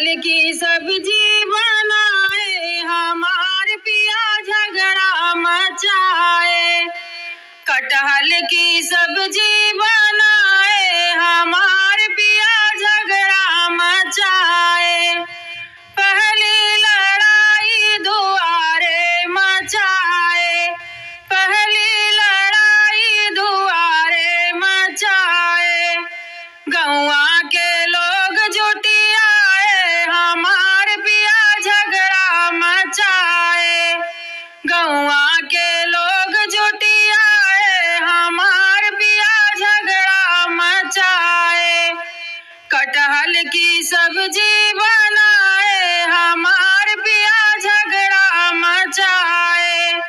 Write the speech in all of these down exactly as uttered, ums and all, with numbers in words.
की सब्जी बनाए, हमार पिया झगड़ा मचाए। कटहल की सब्जी बनाए, हमार पिया झगड़ा मचाए। पहली लड़ाई दुआरे मचाए, पहली लड़ाई दुआरे मचाए। गौआ के लोग जुटि आए, हमार पिया झगड़ा मचाए। गौआ के लोग जुटि आए, हमार पिया झगड़ा मचाए। कटहल की सब्जी बनाए, हमार पिया झगड़ा मचाए।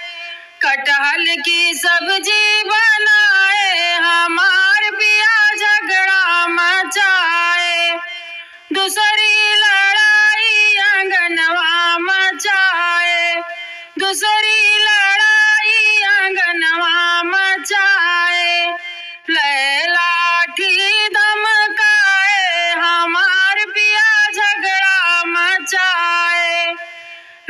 कटहल की सब्जी बनाए, हमार पिया झगड़ा मचाए। दूसरी लड़ाई आंगनवा मचाए, दूसरी लड़ाई आंगनवा मचाए। ले लाठी धमकाए, हमार पिया झगड़ा मचाए।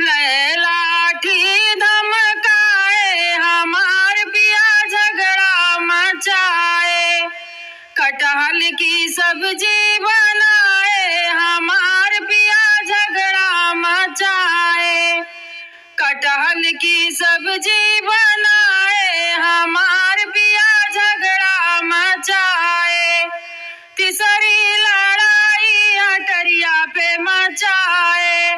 ले लाठी धमकाए, हमार पिया झगड़ा मचाए। कटहल की सब्जी बनाए, हमार पिया झगड़ा मचाए। कटहल की सब्जी बनाए, हमार पिया झगड़ा मचाए। तीसरी लड़ाई अटरिया पे मचाए,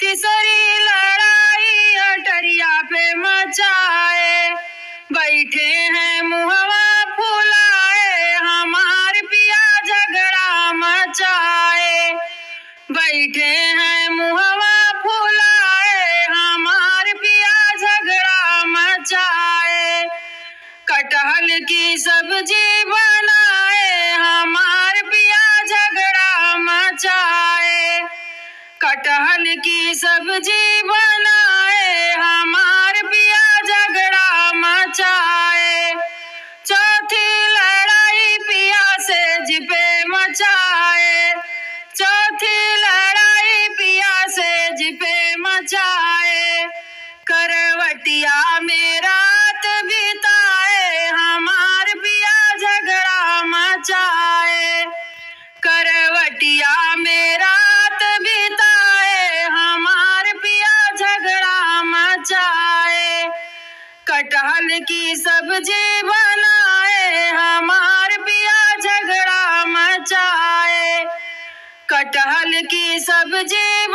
तीसरी लड़ाई अटरिया पे मचाए। बैठे हैं मुहवा फुलाए, हमार पिया झगड़ा मचाए। बैठे हैं मुहवा फुलाए, हमार पिया झगड़ा मचाए। कटहल की सब्जी बनाए, हमार पिया झगड़ा मचाए। कटहल की सब्जी बनाए, हमार पिया झगड़ा मचाए। चौथी लड़ाई पिया सेज पे मचाए, चौथी लड़ाई पिया सेज पे मचाए। करवटिया में रात बिताए, हमार पिया झगड़ा मचाए। करवटिया में रात बिताए, हमार पिया झगड़ा मचाए। कटहल की सब्जी बनाए, हमार पिया झगड़ा मचाए। कटहल की सब्जी